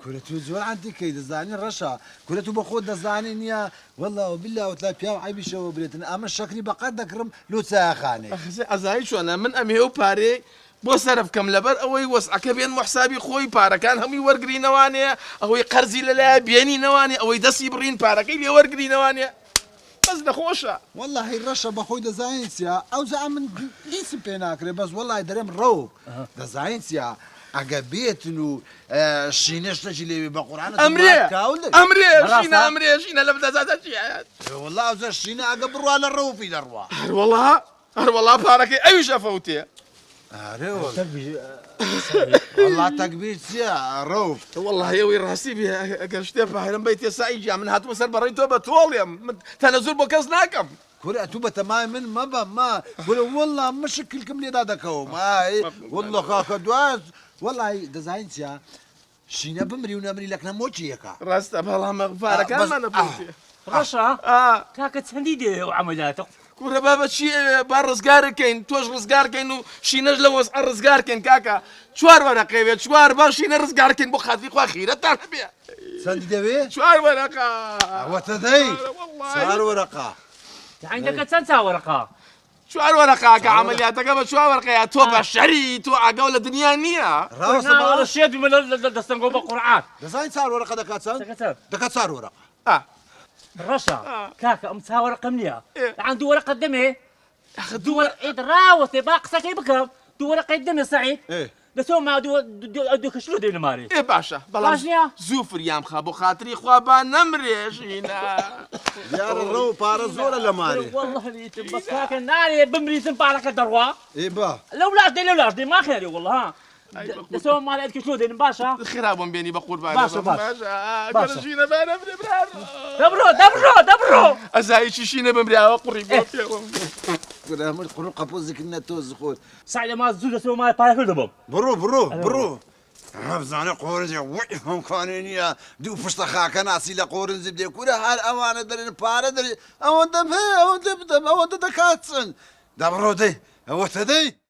کورە تو زۆر عەنتیکەی دەزانی ڕەشە کورە تو بەخۆت دەزانی نیە وەڵا و بیلا و تلا پیاو عەیبیشەوە برێتن ئەمن شەکری بەقەد دەکڕم لۆ چایەخانەی. ئەخ ئەزانی چۆنە من ئەمێ ئەو پارەی بۆ سەرف کەم لەبەر ئەوەی وەزعەکە بێنمە حسابی خۆی پارەکان هەمووی وەرگرینەوانێ ئەوەی قەرزی لەلایە بێنینەوانێ ئەوەی دەستی بڕین پارەکەی لێ وەرگرینەوانێ بەس نەخۆشە. وەڵاهی ڕەشە بەخۆی دەزانی چیە ئەوجا ئەمن هیچم پێ ناکرێ بەس وەڵای دەرێم ڕەوف دەزانی چیە ئەگە بێتن و شینە شتەکی لێ بێ بەقورعان ئەتوو ئەمرێ مات کاول دەبی. ئەمرێ شینە ڕاستە؟ ئەمرێ شینە لە دەزاتە چیە وەڵا ئەوجا شینە ئەگە بڕوا لە ڕەوفی دەڕوا. هەروەڵا هەروەڵا پارەکەی ئەویش ئەفەوتێ. ئەرێ وەڵا تەگبیر چیە ڕەوف؟ وەڵاهی ئەوەی ڕاستی بێ ئەگەر شتێ پارەم بەیتێ سەعی گیان من هاتومە سەر بەڕەی تۆ بە تۆڵێم من تەنەزول بۆ کەس ناکەم. کورە ئەتوو بەتەمای من مەبە مە کورە وەڵا مشک کلکم لێدا دەکەوم ئای وەڵا کاکە دوای وەڵای دەزانین چیە شینە بمری و نەمری لەکنە مۆکی یەکە. ڕاستە بەڵام پارەکانمان ئەفەوتێ. ڕەشە کاکە چەندی دەوێ ئەو عەمەلیاتە؟ کورە بابە چی ئەوێ با ڕزگارت کەین تۆش ڕزگار کەین و شینەش لە وەزعە ڕزگار کەین کاکە چوار وەرەقەی وێ چوار با شینە ڕزگار کەین بۆ خاتری خوا خیرەتان هەبێ. چەندی دەوێ؟ چوار وەرەقە. ئەوەتە دەی چوار وەرەقە. یەعنی دەکە چەند چا وەرەقە؟ چوار وەرەقە کە عەمەلیاتەکە بە چوار وەرقەیە تۆ بەشەری تۆ ئاگاو لە دنیا نییە. ڕاستە نا وەڵا شێت بوومە لە دەستەنگۆ بە قورعان. دەزانی چار وەرەقە دەکات چەند؟ دەکات چەند؟ دەکات چار وەرەقە. ڕەشە کاکە ئەم چا وەرەقەم نییە یەعن دوو وەرەقەت دەمێ دوو وەرەقە ئێ ڕاوەستێ با قسەکەی بکەم دوو وەرەقەی دەمێ سەعید دەچۆ ما دوو دوو کەشلۆ دێنە مارێ ئێ باشە بەڵام باش نییە؟ زوو فریام خە بۆ خاتری خوا با نەمرێ ژینا. دیارە ڕەو پارە زۆرە لە مارێ. وەڵڵاهی ئیتر بەس کاکە نارێ بمریتم پارەکە دەڕوا ئێ با. لەولاش دێ لەولاش دێ ماخێرێ وەڵڵا ها دەچۆ ماڵێ ئەتکە شلۆ دێنم باشە خێرا بۆم بێنی بە قوربانە باشە باش باشە باشە. ژینە با نەمرێ برا دەبڕۆ دەبڕۆ دەبڕۆ ئەزایی چی شینە بمرێ ئەوە قوڕی بۆ پێوەم. کورە من قوڕ و قەپوزی کردنە تۆ زخۆت. سەعیدە ما زوو دەچمەوە ماڵێ پارەکە دەبەم. بڕۆ بڕۆ بڕۆ. بزانە قۆرنجێ وەی هەمکانێ نییە دوو پشتە خاکە ناسی لە قۆرنج بدێ کورە هەر ئەوانە دەرێن پارە دەرێ ئەوەندەم هەیە ئەوەندە بدەم ئەوەندە دەکات چەند دەبڕۆ دەی ئەوەتە دەی.